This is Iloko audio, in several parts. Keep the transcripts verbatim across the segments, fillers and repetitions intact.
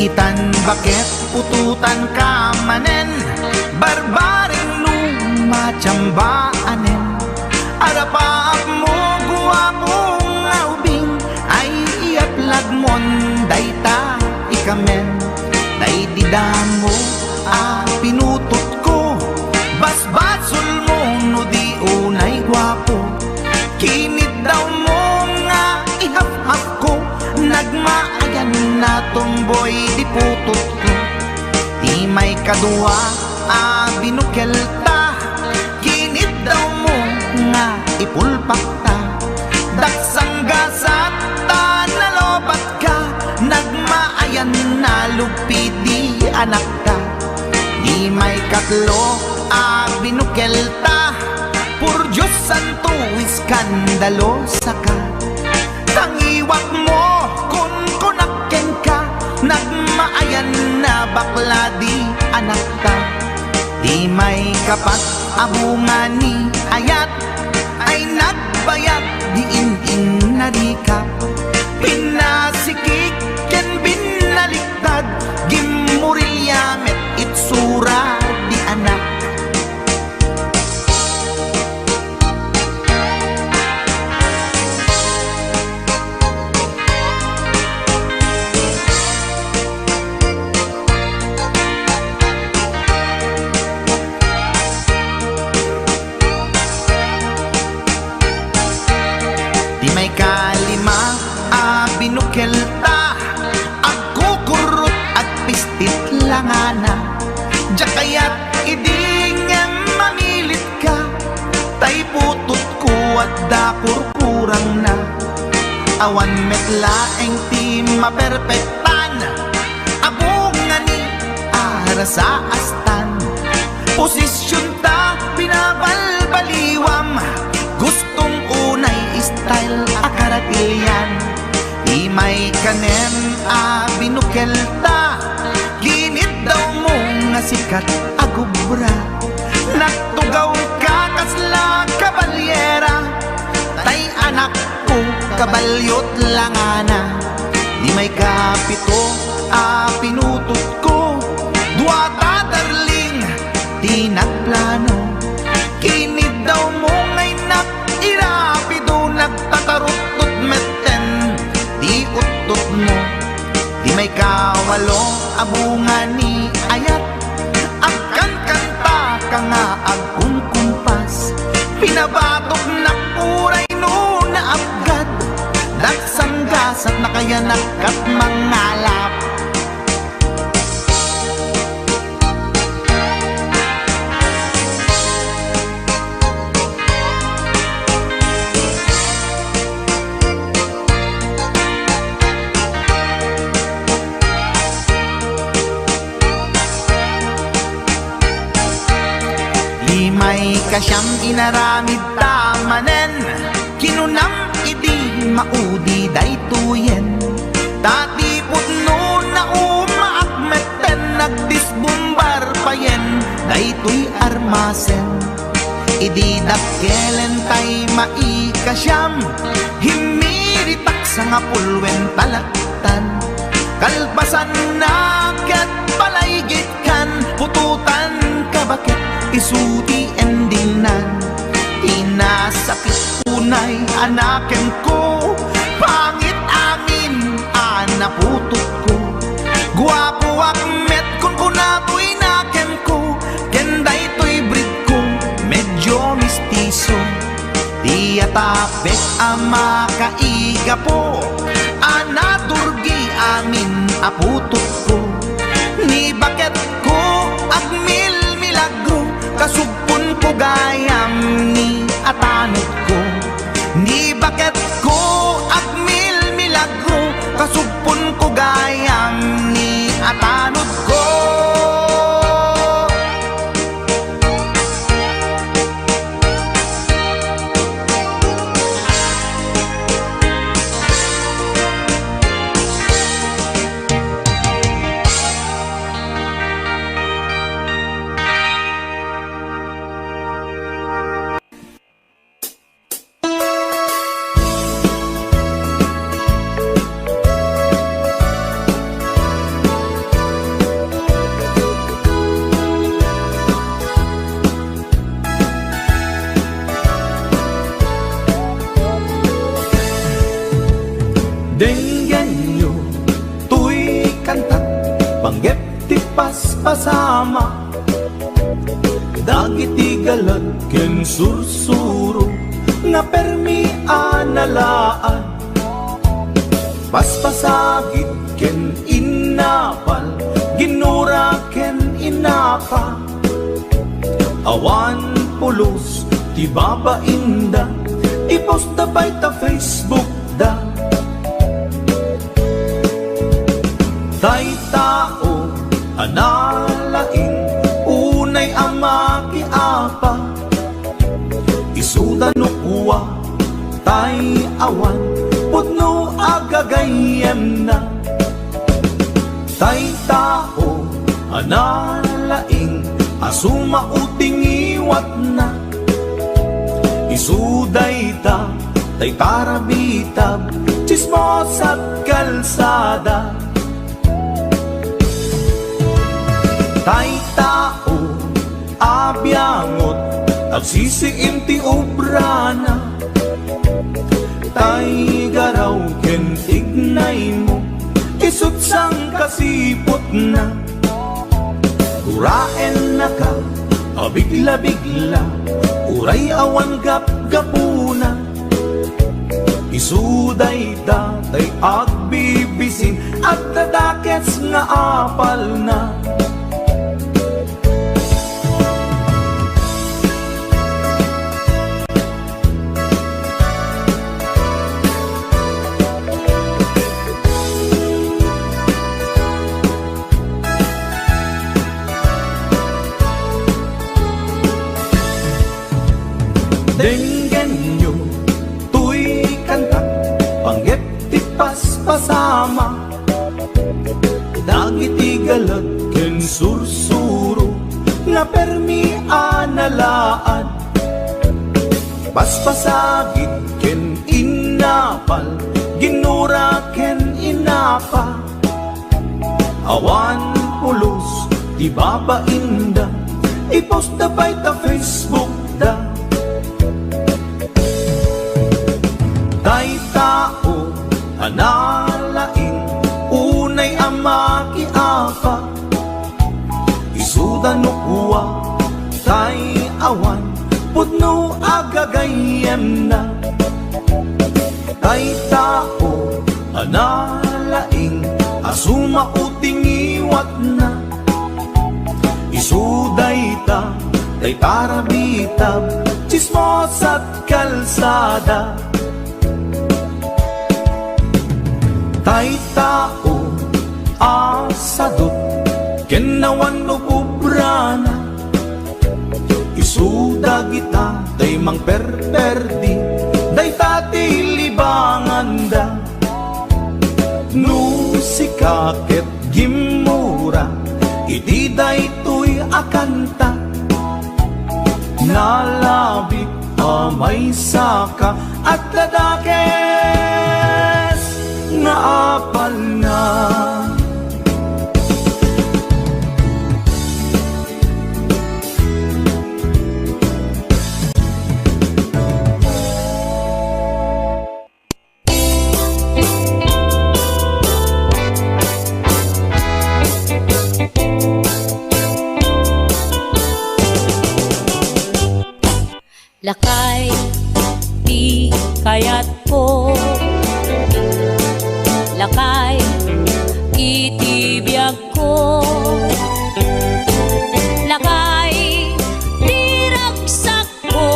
Itan baket putotanka manen, barbareng no matiambaanen. Arapaapmo, guapo nga ubing, ay iyaplagmon dayta ikamen. Daydi damo a pinutotko, basbasolmo no di unay guapo. Kiniddawmo nga ihafhafko, nagmaayan a tomboy di putotko. Ti maikadua a binukelta, kiniddawmo nga ipulpakta. Daksanggasat ta nalobatka, nagmaayan a lugpi di anakta. Ti maikatlo a binukelta, por Dios santo, iskandalosaka. Tangiwatmo, kunkunak kenka, nagmaayan a bakla di anakta. Ti maikapat a bunga ni ayat, ay nagbayag di in-innarika. Pinasikik ken binaliktad, gimmurilya met itsura di anak. Ti maikalima a binukelta, agkukurrot, agpistit langana. Diak kayat idi ngem mamilitka, tay putotko adda kurkurangna. Awan met laeng ti maperpektan, a bunga ni arasaastan. Posisionta binabalbaliwam, gustong unay style a karatilian. Ti maikanem a binukelta, giniddawmo nga sikat a gubra. Nagtugawka kasla kabalyera, tay anakko, kabalyot langana. Ti maikapito a pinutotko, duata darling ti nagplano. Kiniddawmo nga innak irapido, nagtataruttot metten ti uttotmo. Ti maikawalo a bunga ni ayat, agkankantaka nga agkunkumpas. Pinabatoknak uray no naapgad, daksanggasat nakayanak kat mangalap. Ti maikasiam inaramidta manen, kinunam idi maudi daytoyen. Ta ti pudno naumaak metten, nagdisbumbar payen daytoy armasen. Idi dakkelen tay maikasiam, himmiritak sangapulwen talaktan. Kalpasanna ket palaygitkan, putotanka baket isu ti endingnan. Inasakit unay a nakemko, pangit amin a naputotko. Guapoak met, kunkuna toy nakemko, ken daytoy breedko, medyo mestizo. Ti atapek a makaigapo, a nadurgi amin a putotko. Ni baketko agmilmilagro, kasugponko gayam ni atanodko. Ni baketko agmilmilagro, kasugponko gayam ni atanodko. Denggenyo toy kanta, panggep ti paspasama. Dagiti galad ken sursuro nga permi a nalaad. Paspasagid ken innapal, ginura ken innapa. Awan pulos ti babainda, i-post da pay ta Facebook da. Tay tao a nalaing, unay a makiapa, isuda no kua, tay awan pudno a gagayyemna. Tay tao a nalaing a sumao ti ngiwatna. Isu dayta, tay tarabitab, tsismosat kalsada. Tay tao a biangot, agsisiim ti obrana. Tay garaw ken tignaymo, isut' sangkasiputna. Guraennaka a bigla-bigla, uray awan gapgapuna. Isu dayta tay agbibisin, agdadakes nga apalna. Denggenyo toy kanta, panggep ti paspasama. Dagiti galad ken sursuro nga permi a nalaad. Paspasagid ken innapal, ginura ken innapa. Awan pulos ti babainda, i-post da pay ta Facebook da. Tay tao a nalaing, unay a makiapa, isuda no kua, tay awan pudno a gagayyemna. Tay tao a nalaing a sumao ti ngiwatna. Isu dayta, tay tarabitab, tsismosat kalsada. Tay tao a sadut ken awan no pubrana. Isu dagita tay mangperperdi, dayta ti libanganda. No sika ket gimmura iti daytoy a kanta, nalabit a maysaka, agdadakes nga apalna. Lakay ti kayatko, lakay iti biagko, lakay ti ragsak ko,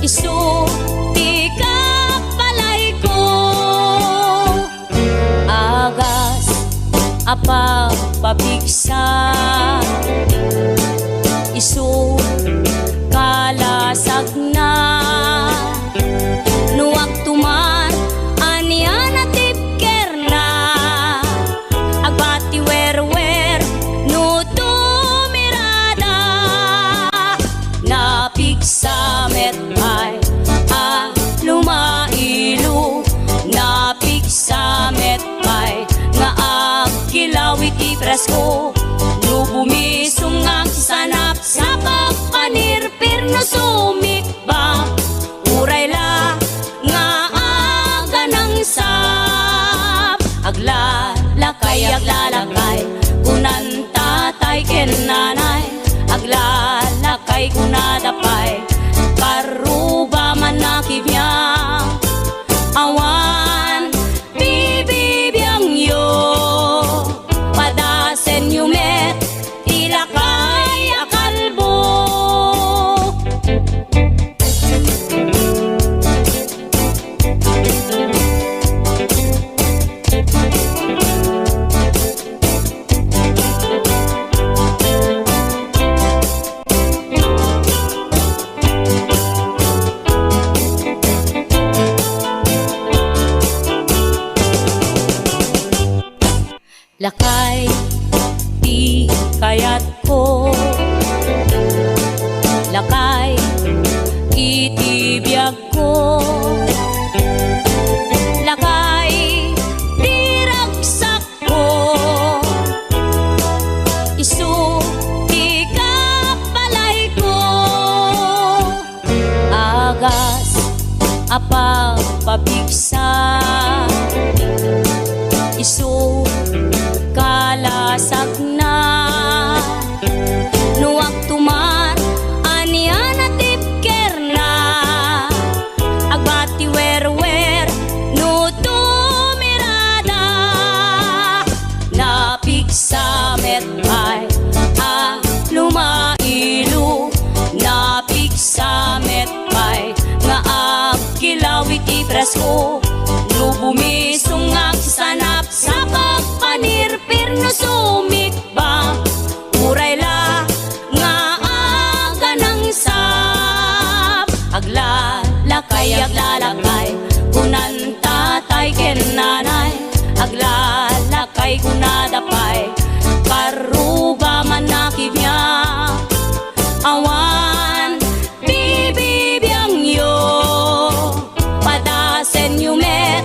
isu ti kapalayko. Agas a pagpapigsa, isu kalasagna. No agtuman, ania natibkerna? Agbati werwer no tumirada. Napigsa met pay a lumailo, napigsa met pay nga agkilaw iti presko. No bumisong nga agsanapsap, panirpir no sumikbang, uray la nga aga a pagpapigsa, isu kalasagna. No agtumar, ania a tipkerna? Agbati werwer no tumirada. Napigsa met pay a lumailo, napigsa met pay nga agkilaw iti presko. No bumisong nga agsanapsap, agpanirpir no sumikbang, uray la nga aganangsap. Aglalakay, aglalakay, kunan tatay ken nanay. Aglalakay, kunada pay, parrugaman a kibiang. Awan bibibiangyo, padasenyo met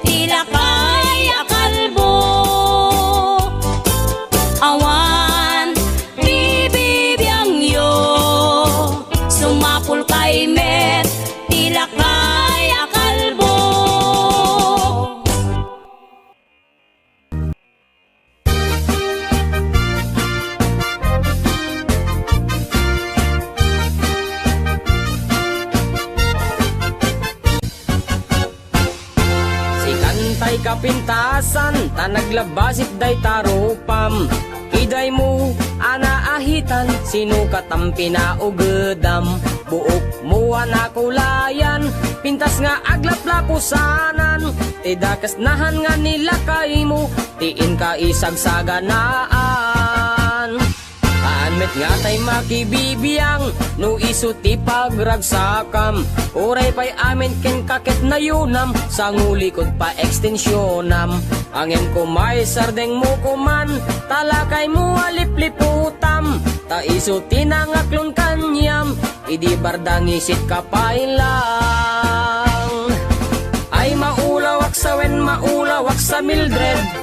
ti lakay a kalbo. Awan bibibiangyo, sumapulkay met ti lakay a kalbo. Sikan tay kapintasan, ta naglabasit dayta rupam. Kidaymo a naahitan, sino katam pinaugedam? Buokmo a nakulayan, pintas nga aglaplapusanan. Ti dakes nahan nga nilakaymo, ti inka isagsaganaan. Haan met nga tay makibibiang no isu ti pagragsakam. Uray pay amin kenka ket nayunam, sangulikod pa ekstensionam. Ngem koma isardengmo koman, ta lakaymo a lipliputam. Ta isu ti nangaklon kaniam, idi bardangisit ka pay lang. Ay maulawak sa wen maulawak sa Mildred.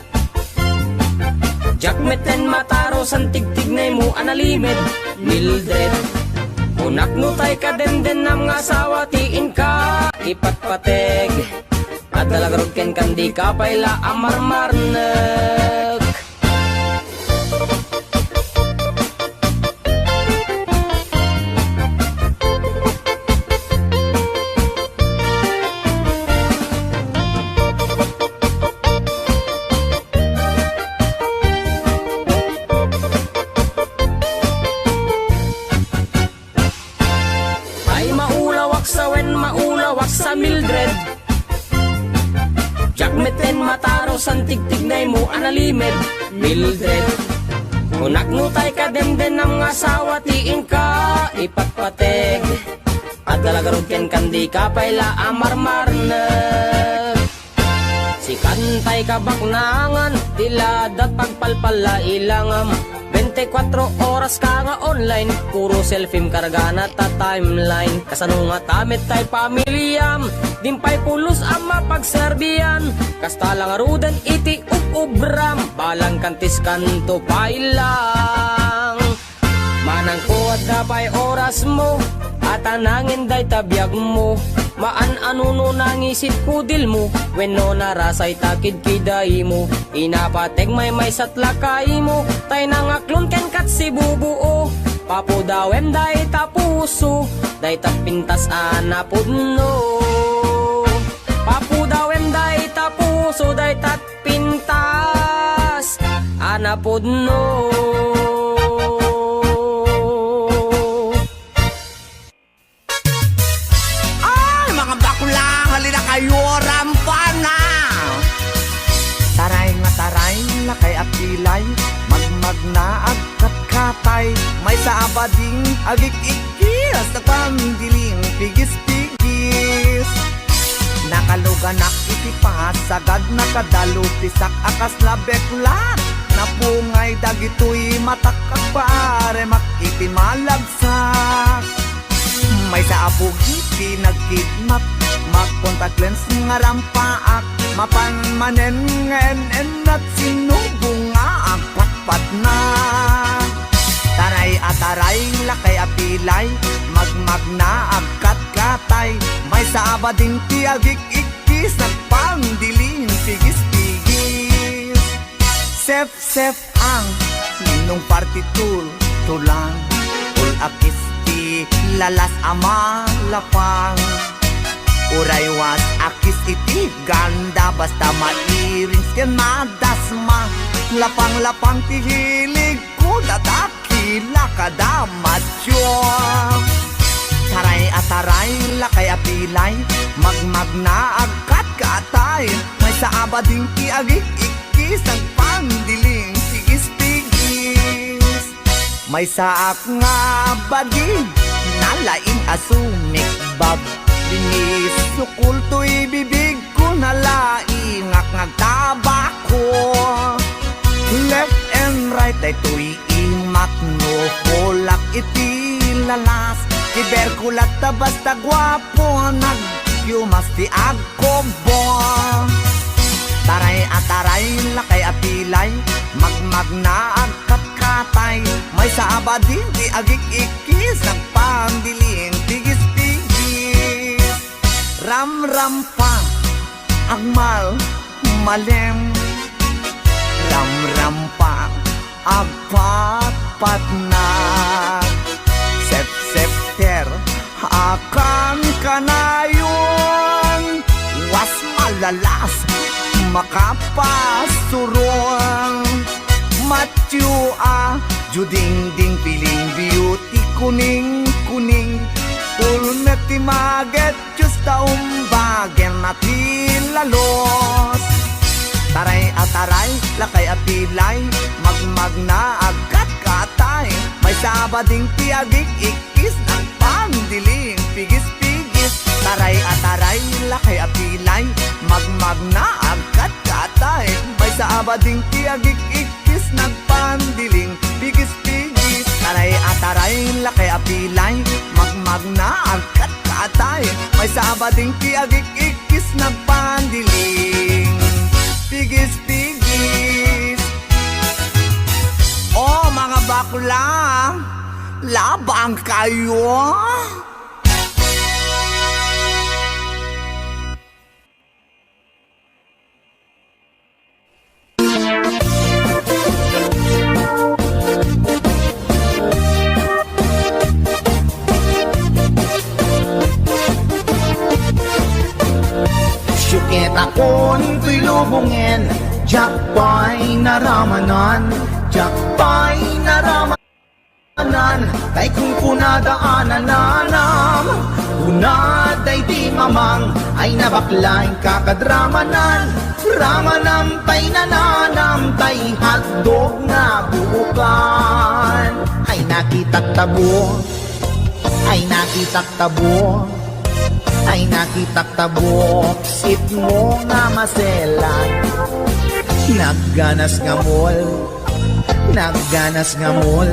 Diak metten mataro san tigtignaymo a nalimed, Mildred. Kunak no tay kadendennam nga asawa ti inka ipatpateg. Adda la garud kenkan, dika pay la a marmarnek. Ay maulawak sa wen maulawak sa Mildred. Diak metten mataro san tigtignaymo a nalimed, Mildred. Kunak no tay kademdemnam nga asawa ti inka ipatpateg. Adda la garud kenkan, dika pay la a marmarnek. Sikan tay kabaknangan, ti ladat pagpalpalla ilangam. Bente kuatro oras ka nga online, puro selfiem kargana ta timeline. Kasano ngata met tay pamiliam, dimpay pulos a mapagserbian. Kasta la ngaruden iti ub-ubram, balang kantiskanto pay lang. Manangko, adda pay orasmo, a ta nangin dayta biagmo. Maan a nuno nangisit kudilmo, wenno narasay ta kidkidaymo. Inapateg maymaysat lakaymo, tay nangaklon kenkat sibubuo. Papudawem dayta puso, dayta pintas a napudno. Papudawem dayta puso, dayta pintas a napudno. Ay, mga bakla, halina kayo, rampana! Taray nga taray, lakay a pilay, magmagna, agkatkatay, maysa a bading, agik-ikkis, agpamdiling, pigis-pigis. Nakaluganak iti pasagad, nakadalupisak a kasla beklat. Napungay dagitoy matak, agparemak iti malagsak. Maysa a pugi ti nagkidnap, mag-contact lens nga rampaak. Mapan manen nga en-ennat, sinubo nga agpatpatna. Taray a taray, lakay a pilay, magma- Agna agkatkatay, maysa a bading ti agik-ikkis, nagpandiling pigis-pigis. Sef-sef ang ninong parti tultulang, ul-akis ti lalas a malapang. Uray was-akis iti ganda, basta mairing ken madasma. Lapang-lapang ti hilig ko, dadak kila kada matyo. Taray a taray, lakay a pilay, magmagna agkatkatay, maysa a bading ti agik-ikkis, nagpandiling pigis-pigis. Maysaak nga bading, nalaing a sumikbag, linis sukul toy bibig ko, nalaingak nga agtabako. Left and right daytoy imak, no hulak iti lalas. Ti berkulat ta basta guapo, nagyumas ti agkubbo. Taray a taray, lakay a pilay, magmagna agkatkatay, maysa a bading ti agik-ikkis, nagpandiling pigis-pigis. Ramrampa, agmal-malem. Ramrampa, agpatpatnag. Sepsepter, akan kanayon. Was malalas, makapasuron. Matyo a, judingding, piling beauty, kuning-kuning. Pulmet ti maget, Diyos ta umbagen a ti lalos. Taray a taray, lakay a pilay, magmagna agkatkatay, maysa a bading ti agik-ikkis, nagpandiling pigis-pigis. Taray a taray, lakay a pilay, magmagna agkatkatay, maysa a bading ti agik-ikkis, nagpandiling pigis-pigis. Taray a taray, lakay a pilay, magmagna agkatkatay, maysa a bading ti agik-ikkis, nagpandiling pigis-pigis. Oh, mga bakla, labang kayo. Siak ket akon toy lubongen, diak pay naramanan, diak pay naramanan. Tay kunkunada a nananam, kuna daydi mamang, ay nabakla, inka kad ramanan. Ramanam tay nananam, tay hotdog nga buokan. Ay nakitak tabo, ay nakitak tabo, ay nakitak tabo, sitmo nga maselan. Nagganas nga mol, nagganas nga mol,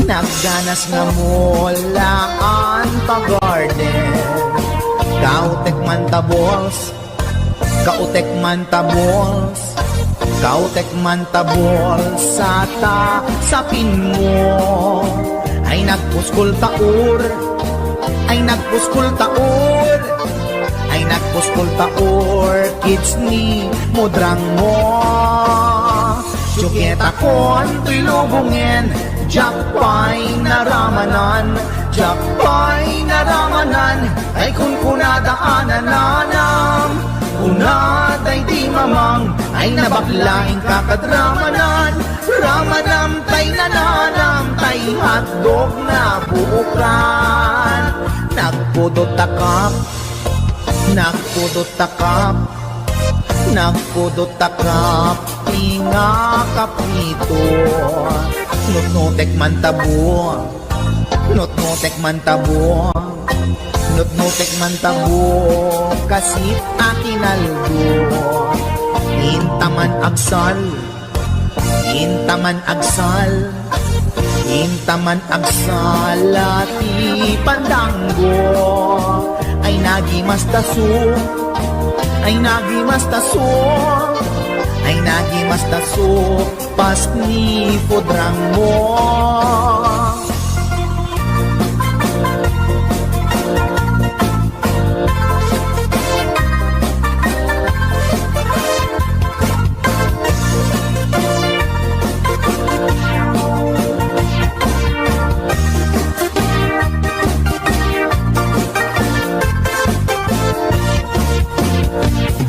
nagganas nga molaan ta garden. Kautek man ta, boss, kautek man ta, boss, kautek man ta, boss, sa ta sapinmo. Ay nagpuskol ta ur, ay nagpuskol ta ur, ay nagpuskol ta orchids ni mudrang mo. Siak ket akon toy lubongen, diak pay naramanan, diak pay naramanan. Tay kunkunada a nananam, kuna daydi mamang, ay nabakla, inka kad ramanan. Ramanam tay nananam, tay hotdog nga buokan. Nagpudot ta kap, nagpudot ta kap, nagpudot ta kap, ti nga kaprito. Nutnutek man tabo, nutnutek man tabo, nutnutek man tabo, kasit a kinaldo. Inta man agsal, inta man agsal, inta man agsal a ti pandanggo. Ay nagimas ta su, ay nagimas ta su, ay nagimas ta su, pas ni pudrang mo.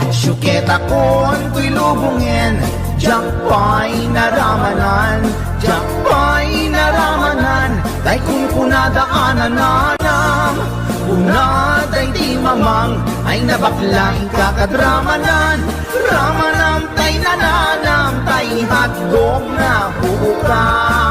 Siuketako toy lubongen, diak pay naramanan, diak pay naramanan, tay kunkunada a nananam. Kuna daydi mamang, ay nabakla, inka kad ramanan, ramanam tay nananam, tay hatgok na buka.